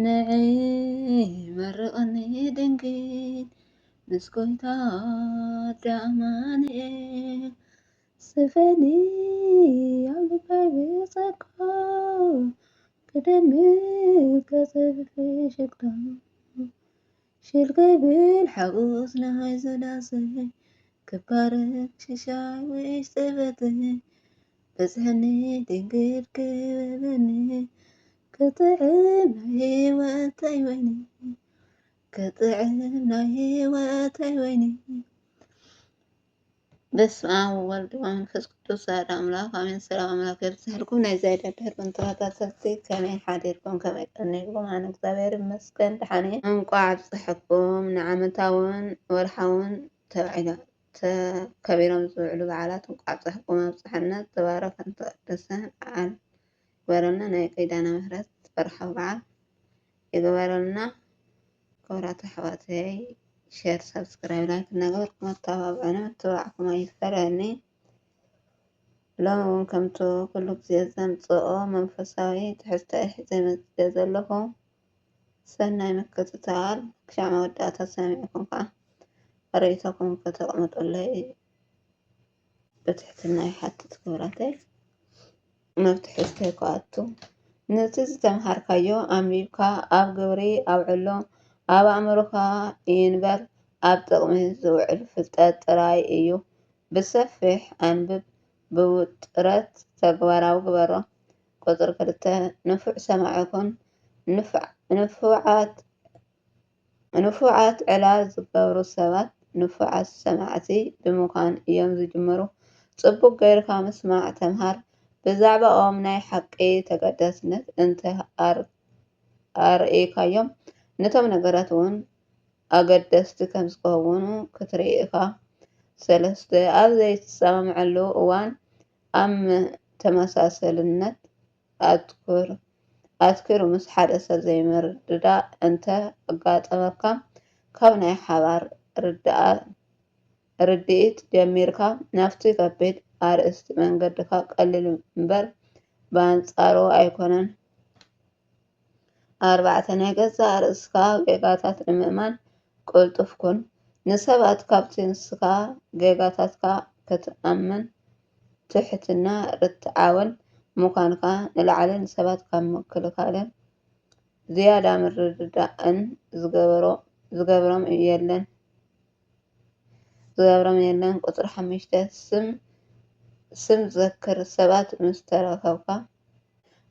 ንዒ መርቕኒ ድንግል ምስ ጎይታ ኣደ ኣማኑኤል። ስፈኒ ኣብ ልበይ ብጸጋ ክደምቅ ከጽፍፍ ሽግታ ሽል ከብል ሓጎስ ናይ ዝዳሰ ክባረክ ሽሻይ ውሽ ጽበተይ በጽሐኒ ድንግል ክበበኒ ክጥዕም ናይ ህይወተይ ወይኒ ክጥዕም ናይ ህይወተይ ወይኒ። በስመ ኣብ ወወልድ ወመንፈስ ቅዱስ ኣሐዱ ኣምላክ ኣሜን። ሰላም ኣምላክ የብዝሐልኩም። ናይ ዛይዳ ድሕር ምንትራታት ሰብቲ ከመይ ሓዲርኩም? ከመይ ቀኒልኩም? ኣነ እግዚኣብሔር ይመስገን ደሓን እየ። እንቋዕ ኣብፀሐኩም ንዓመታውን ወርሓውን ተባዒላ ተከቢሮም ዝውዕሉ በዓላት እንቋዕ ኣብፀሐኩም ኣብፀሐና። ዝተባረከን ዝተቀደሰን በዓል ይግበረልና። ናይ ኪዳነ ምሕረት ወርሓዊ በዓል ይግበረልና። ክቡራት ኣሕዋተይ ሸር ሳብስክራይብ ላይክ እናገበርኩም ኣተባብዑኒ። ምትብባዕኩም ኣይፈለየኒ። ሎሚ እውን ከምቲ ኩሉ ግዜ ዘምፅኦ መንፈሳዊ ትሕዝቶ እየ ሒዘ መፅእ ዘለኹ። ሰናይ ምክትታል ክሻዕ መወዳእታ ሰሚዕኩም ከዓ ርእይቶኹም ከተቕምጡለይ ብትሕትና ይሓትት ክብራተይ። ናብ ትሕዝተይ ክኣቱ ነቲ ዝተምሃርካዮ ኣንቢብካ ኣብ ግብሪ ኣውዕሎ። ኣብ ኣእምሮኻ ይንበር ኣብ ጥቕሚ ዝውዕል ፍልጠት ጥራይ እዩ። ብሰፊሕ ኣንብብ ብውጥረት ተግባራዊ ግበሮ። ቁፅሪ ክልተ ንፉዕ ሰማዒ ኩን። ንፉዓት ንፉዓት ዕላል ዝገብሩ ሰባት ንፉዓት ሰማዕቲ ብምዃን እዮም ዝጅምሩ። ጽቡቕ ገይርካ ምስማዕ ተምሃር። ብዛዕባኦም ናይ ሓቂ ተገዳስነት እንተ ኣርእይካዮም፣ ነቶም ነገራት እውን ኣገደስቲ ከም ዝኸውን ክትርኢ ኢኻ። ሰለስተ ኣብ ዘይትሰማምዐሉ እዋን ኣብ ተመሳሰልነት ኣትኩር። ኣትኪሩ ምስ ሓደ ሰብ ዘይምርድዳእ እንተ ኣጋጠመካ፣ ካብ ናይ ሓባር ርድኢት ጀሚርካ ናብቲ ከቢድ ኣርእስቲ መንገድኻ ቀሊል እምበር ብኣንጻሩ ኣይኮነን። ኣርባዕተ ናይ ገዛእ ርእስኻ ጌጋታት ንምእማን ቅልጡፍ ኩን። ንሰባት ካብቲ ንስኻ ጌጋታትካ ክትኣምን ትሕትና ርትዓውን ምዃንካ ንላዕሊ ንሰባት ካብ ምክልኻልን ዝያዳ ምርድዳእን ዝገብሮም የለን። ዝገብሮም የለን። ቁፅሪ ሓሙሽተ ስም ስም ዘክር ሰባት ምስ ተራኸብካ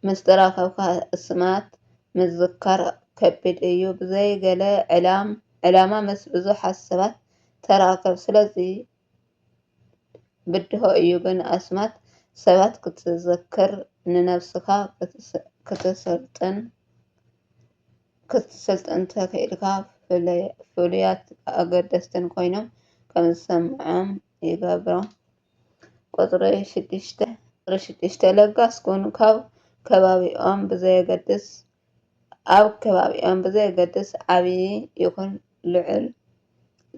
ምስ ተራኸብካ ስማት ምዝካር ከቢድ እዩ። ብዘይ ገለ ዕላም ዕላማ ምስ ብዙሓት ሰባት ተራኸብ። ስለዚ ብድሆ እዩ ግን ኣስማት ሰባት ክትዘክር ንነብስኻ ክትስልጥን ክትስልጥን ተኽኢልካ ፍሉያት ኣገደስትን ኮይኖም ከምዝሰምዖም ይገብሮም። ቁፅሪ ሽዱሽተ ቁፅሪ ሽዱሽተ ለጋስ ኩን ካብ ከባቢኦም ብዘየገድስ ኣብ ከባቢኦም ብዘየገድስ ዓብዪ ይኹን ልዑል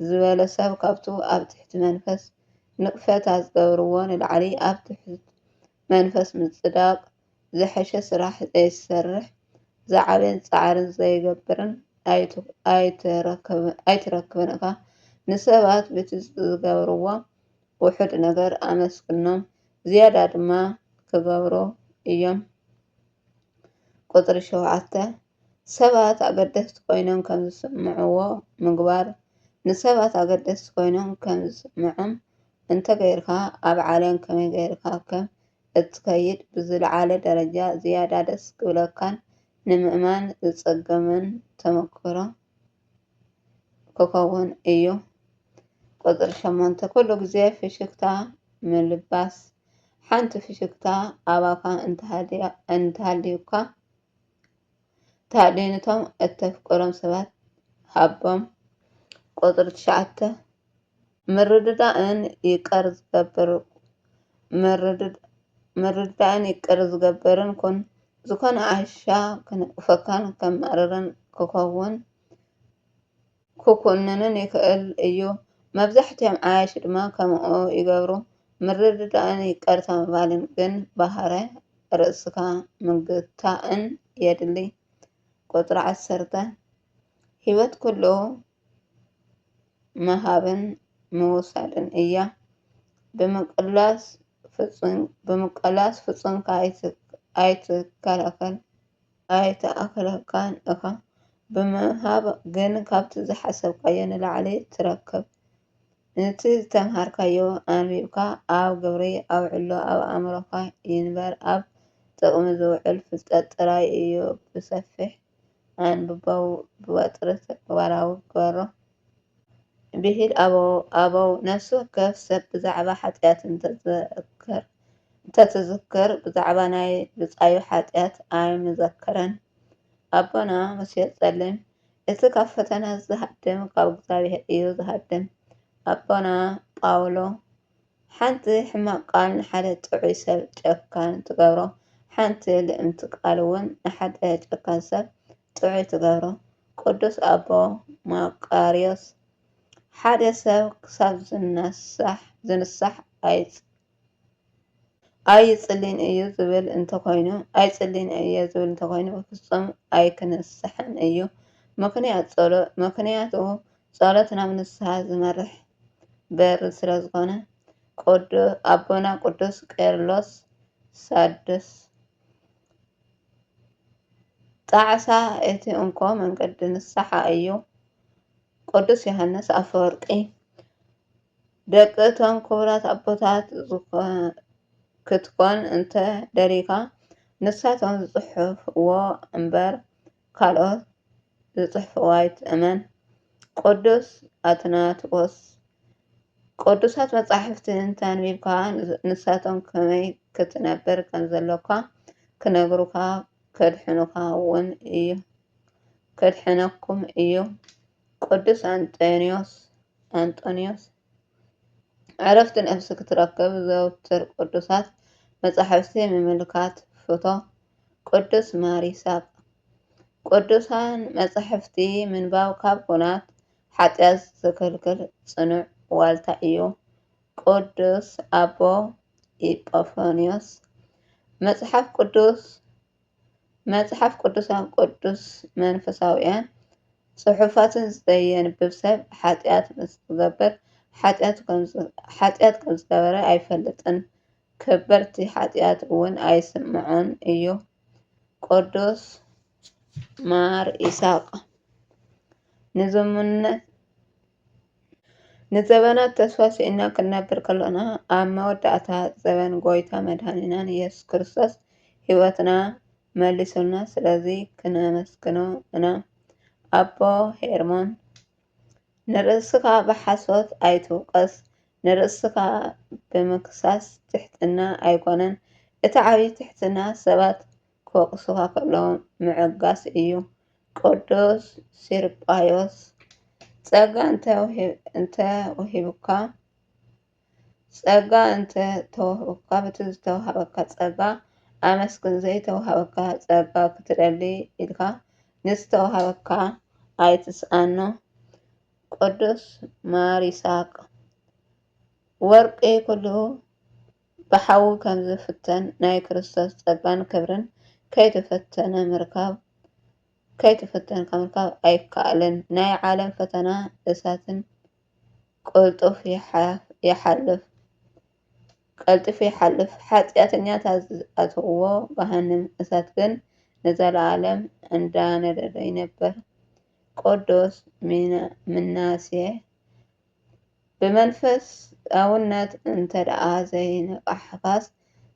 ዝበለ ሰብ ካብቱ ኣብ ትሕቲ መንፈስ ንቅፈታ ዝገብርዎ ንላዕሊ ኣብ ትሕት መንፈስ ምፅዳቅ ዝሐሸ ስራሕ ዘይሰርሕ ዝዓበየን ፃዕርን ዘይገብርን ኣይትረክብን እኻ። ንሰባት ብቲ ዝገብርዎ ውሑድ ነገር ኣመስግኖም ዝያዳ ድማ ክገብሩ እዮም። ቁፅሪ ሸውዓተ ሰባት ኣገደስቲ ኮይኖም ከም ዝስምዕዎ ምግባር። ንሰባት ኣገደስቲ ኮይኖም ከም ዝስምዖም እንተገይርካ ኣብ ዓለም ከመይ ገይርካ ከም እትከይድ ብዝለዓለ ደረጃ ዝያዳ ደስ ክብለካን ንምእማን ዝፀገምን ተመክሮ ክኸውን እዩ። ቁፅሪ ሸሞንተ ኩሉ ግዜ ፍሽክታ ምልባስ። ሓንቲ ፍሽክታ ኣባካ እንተሃልዩካ ታዲንቶም እተፍቅሮም ሰባት ሃቦም። ቁፅሪ ትሽዓተ ምርድዳእን ይቅር ዝገብር ምርድዳእን ይቅር ዝገብርን ኩን። ዝኾነ ዓሻ ክንቅፈካን ከማርርን ክኸውን ክኩንንን ይኽእል እዩ። መብዛሕትኦም ዓያሽ ድማ ከምኡ ይገብሩ። ምርድዳእን ይቅርታ ምባልን ግን ባህረ ርእስካ ምግታእን የድሊ። ቁጽሪ ዓሰርተ፣ ህይወት ኩሉ ምሃብን ምውሳድን እያ። ብምቅላስ ፍጹም፣ ብምቅላስ ፍጹምካ ኣይት-፣ ኣይትከላከል፣ ኣይትኣክለካን እኻ። ብምሃብ ግን ካብቲ ዝሓሰብካዮ ንላዕሊ ትረክብ። ነቲ ዝተምሃርካዮ ኣንቢብካ ኣብ ግብሪ ኣውዕሎ፣ ኣብ ኣእምሮኻ ይንበር። ኣብ ጥቕሚ ዝውዕል ፍልጠት ጥራይ እዩ ብሰፊሕ ኣንብቦ፣ ብወጥሪ ተግባራዊ ግበሮ። ብሂል ኣበው ኣበው፣ ነፍሲ ወከፍ ሰብ ብዛዕባ ሓጢኣት እንተዝዝክር፣ እንተትዝክር፣ ብዛዕባ ናይ ብጻዩ ሓጢኣት ኣይምዘከረን። ኣቦና ሙሴ ጸሊም፣ እቲ ካብ ፈተና ዝሃድም ካብ እግዚኣብሔር እዩ ዝሃድም። ኣቦና ጳውሎ፣ ሓንቲ ሕማቕ ቃል ንሓደ ጥዑይ ሰብ ጨካን ትገብሮ፣ ሓንቲ ልእምቲ ቃል እውን ንሓደ ጨካን ሰብ ጥዑይ ትገብሮ። ቅዱስ ኣቦ ማቃርዮስ፣ ሓደ ሰብ ክሳብ ዝነሳሕ፣ ዝንሳሕ ኣይጽ-፣ ኣይጽልን እዩ ዝብል እንተኾይኑ፣ ኣይጽልን እየ ዝብል እንተኾይኑ፣ ብፍጹም ኣይክንስሕን እዩ። ምኽንያት ጸሎ-፣ ምኽንያቱ ጸሎት ናብ ንስሓ ዝመርሕ በር ስለ ዝኾነ፣ ቅዱ-፣ ኣቦና ቅዱስ ቄርሎስ ሳድስ፣ ጣዕሳ እቲ እንኮ መንገዲ ንስሓ እዩ። ቅዱስ ዮሃንስ ኣፈወርቂ፣ ደቂ እቶም ክቡራት ኣቦታት ዝኾ-፣ ክትኮን እንተ ደሊኻ፣ ንሳቶም ዝጽሕፍዎ እምበር ካልኦት ዝጽሕፍዎ ኣይትእመን። ቅዱስ ኣትናቴዎስ፣ ቅዱሳት መጻሕፍቲ እንተ ኣንቢብካ፣ ንሳቶም ከመይ ክትነብር ከም ዘሎካ ክነግሩኻ፣ ከድሕኑኻ እውን እዩ፣ ከድሕነኩም እዩ። ቅዱስ ኣንጠንዮስ፣ ኣንጠንዮስ፣ ዕረፍቲ ነፍሲ ክትረክብ ዘውትር ቅዱሳት መጻሕፍቲ ምምልካት ፍቶ። ቅዱስ ማር ይስሐቅ፣ ቅዱሳን መጻሕፍቲ ምንባብ ካብ ኲናት ሓጢኣት ዝኽልክል ጽኑዕ ዋልታ እዩ። ቅዱስ ኣቦ ኢጳፎንዮስ፣ መጽሓፍ ቅዱስ፣ መጽሓፍ ቅዱሳን ቅዱስ መንፈሳውያን ጽሑፋትን ዘየንብብ ሰብ ሓጢኣት ምስ ዝገብር፣ ሓጢኣት ከም ዝ-፣ ሓጢኣት ከም ዝገበረ ኣይፈልጥን። ከበድቲ ሓጢኣት እውን ኣይስምዖን እዩ። ቅዱስ ማር ይስሐቅ፣ ንዝሙነት፣ ንዘበናት ተስፋ ስኢና ክንነብር ከሎና፣ ኣብ መወዳእታ ዘበን ጎይታ መድኃኒናን ኢየሱስ ክርስቶስ ሕይወትና መሊሱልና። ስለዚ ክነመስግኖ ኢና። ኣቦ ሄርሞን፣ ንርእስኻ ብሓሶት ኣይትውቀስ፣ ንርእስኻ ብምክሳስ ትሕትና ኣይኮነን። እቲ ዓብዪ ትሕትና ሰባት ክወቅሱኻ ከለዉ ምዕጋስ እዩ። ቅዱስ ሲርጳዮስ፣ ጸጋ እንተ ውሂብ-፣ እንተ ውሂቡካ፣ ጸጋ እንተ ተዋህቡካ፣ በቲ ዝተዋህበካ ጸጋ ኣመስግን፣ ዘይተዋህበካ ጸጋ ክትደሊ ኢልካ ንዝተዋህበካ ኣይትስኣኖ። ቅዱስ ማር ይስሐቅ፣ ወርቂ ኩሉ ብሓዊ ከም ዝፍተን፣ ናይ ክርስቶስ ጸጋን ክብርን ከይተፈተነ ምርካብ፣ ከይተፈተንካ ምርካብ ኣይከኣልን። ናይ ዓለም ፈተና እሳትን ቅልጡፍ ይሓ-፣ ይሓልፍ፣ ቀልጢፉ ይሓልፍ። ሓጢኣተኛታት ዝኣትውዎ ገሃነም እሳት ግን ንዘለኣለም እንዳነደደ ይነብር። ቅዱስ ሚና-፣ ምናሴ፣ ብመንፈሳውነት እንተ ደኣ ዘይነቃሕካስ፣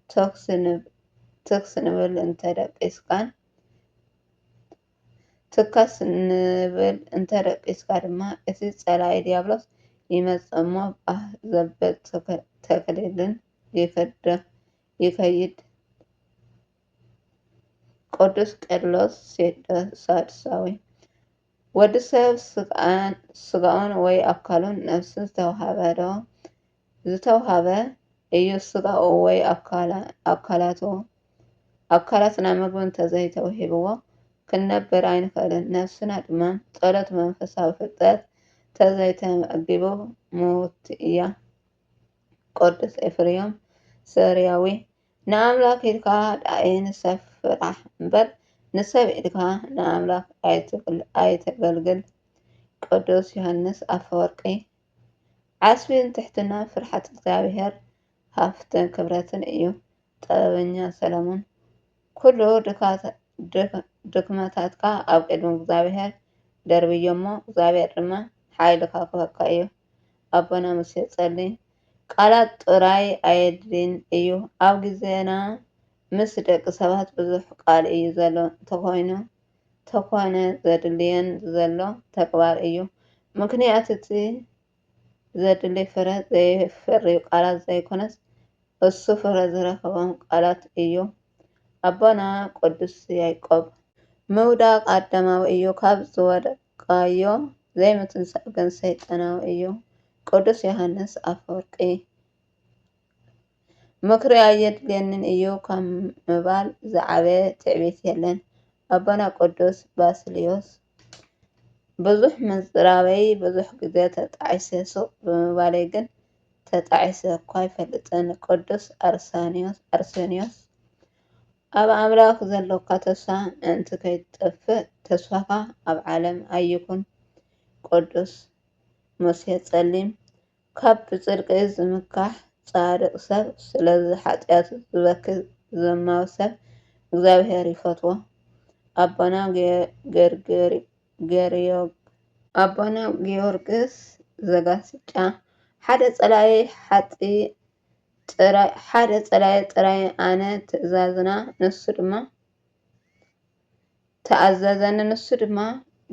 ትኽ ንብ-፣ ትኽ ንብል እንተ ደቂስካን፣ ትከስ ንብል እንተ ደቂስካ ድማ፣ እቲ ጸላኢ ዲያብሎስ ይመጽእ እሞ፣ ባህ ዘብል ተክ-፣ ተክሊልን ይክደ-፣ ይከይድ። ቅዱስ ቄርሎስ ሴዶ ሳድሳዊ። ወዲ ሰብ ስግኣን-፣ ስጋኡን ወይ ኣካሉን ነፍሱን ዝተውሃበ ዶ? ዝተውሃበ እዩ። ስጋኡ ወይ ኣካላ-፣ ኣካላቱ፣ ኣካላትና ምግቢ እንተዘይተውሂብዎ ክንነብር ኣይንኽእልን። ነፍስና ድማ ጸሎት መንፈሳዊ ፍልጠት ተዘይተመጊቡ ምውቲ እያ። ቅዱስ ኤፍሬም ሰሪያዊ፣ ንኣምላኽ ኢልካ ደኣይ ንሰብ ፍራሕ እምበር፣ ንሰብ ኢልካ ንኣምላኽ ኣይተገልግል። ቅዱስ ዮሃንስ ኣፈወርቂ። ዓስቢን ትሕትናን ፍርሓት እግዚኣብሔር ሃፍትን ክብረትን እዩ። ጥበበኛ ሰሎሞን። ኩሉ ድክመታትካ ኣብ ቅድሚ እግዚኣብሔር ደርብዮ እሞ እግዚኣብሔር ድማ ሓይልካ ክበካ እዩ። ኣቦና ሙሴ ጸሊ። ቃላት ጥራይ ኣየድልን እዩ። ኣብ ግዜና ምስ ደቂ ሰባት ብዙሕ ቃል እዩ ዘሎ። ተኮይኑ ተኮነ ዘድልየን ዘሎ ተግባር እዩ። ምክንያት እቲ ዘድሊ ፍረ ዘይፈርዩ ቃላት ዘይኮነስ እሱ ፍረ ዝረኸቦም ቃላት እዩ። ኣቦና ቅዱስ ያዕቆብ። ምውዳቕ ኣዳማዊ እዩ፣ ካብ ዝወደቃዮ ዘይምትንሳእ ግን ሰይጣናዊ እዩ። ቅዱስ ዮሃንስ ኣፈወርቂ። ምክሪ ኣየድልየንን እዩ ካብ ምባል ዝዓበየ ትዕቢት የለን። ኣቦና ቅዱስ ባስልዮስ። ብዙሕ ምዝራበይ ብዙሕ ግዜ ተጣዒሰ፣ ሱቕ ብምባለይ ግን ተጣዒሰ እኳ ኣይፈልጥን። ቅዱስ ኣርሳንዮስ ኣርሴንዮስ። ኣብ ኣምላኽ ዘሎካ ተስፋ ምእንቲ ከይትጠፍእ ተስፋኻ ኣብ ዓለም ኣይኩን። ቅዱስ ሙሴ ጸሊም። ካብ ብጽድቂ ዝምካሕ ጻድቕ ሰብ፣ ስለዚ ሓጢኣቱ ዝበኪ ዘማዊ ሰብ እግዚኣብሔር ይፈትዎ። ኣቦና ገ- ገርገሪ- ገርዮ- ኣቦና ጊዮርጊስ ዘጋስጫ። ሓደ ጸላኢ ሓጢ- ጥራይ- ሓደ ጸላኢ ጥራይ ኣነ ትእዛዝና፣ ንሱ ድማ ተኣዘዘኒ፣ ንሱ ድማ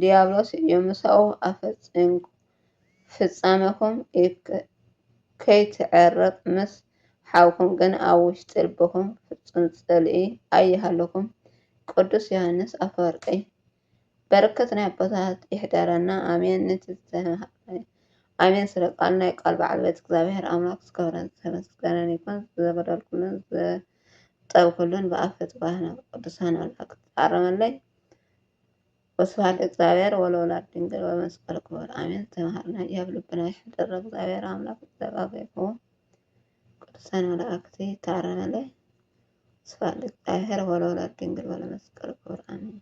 ዲያብሎስ እዩ። ምሳኡ ኣፈጺምኩ ፍጻሜኹም ይክ- ከይትዕረቕ፣ ምስ ሓውኩም ግን ኣብ ውሽጢ ልብኹም ፍጹም ጽልኢ ኣይሃልኹም። ቅዱስ ዮሃንስ ኣፈወርቂ። በረከት ናይ ኣቦታት ይሕደረና። ኣሜን። ነቲ ዝተምሃረ ኣሜን። ስለ ቃል ናይ ቃል በዓል ቤት እግዚኣብሔር ኣምላክ ዝከብረን ዝተመስገነን ይኩን። ዘበደልኩሉን ዘጠብኩሉን ብኣፈ ትባህና ቅዱሳን መላእክት ተኣረመለይ። ወስብሐት ለእግዚኣብሔር ወለወላዲቱ ድንግል ወለመስቀሉ ክቡር ኣሜን። ዝተምሃርናዮ ኣብ ልብና ይሕደር። እግዚኣብሔር ኣምላክ ዘባገይኩዎ ቅዱሳን መላእክቲ ተኣረመለይ። ስብሐት ለእግዚኣብሔር ወለወላዲቱ ድንግል ወለመስቀሉ ክቡር ኣሜን።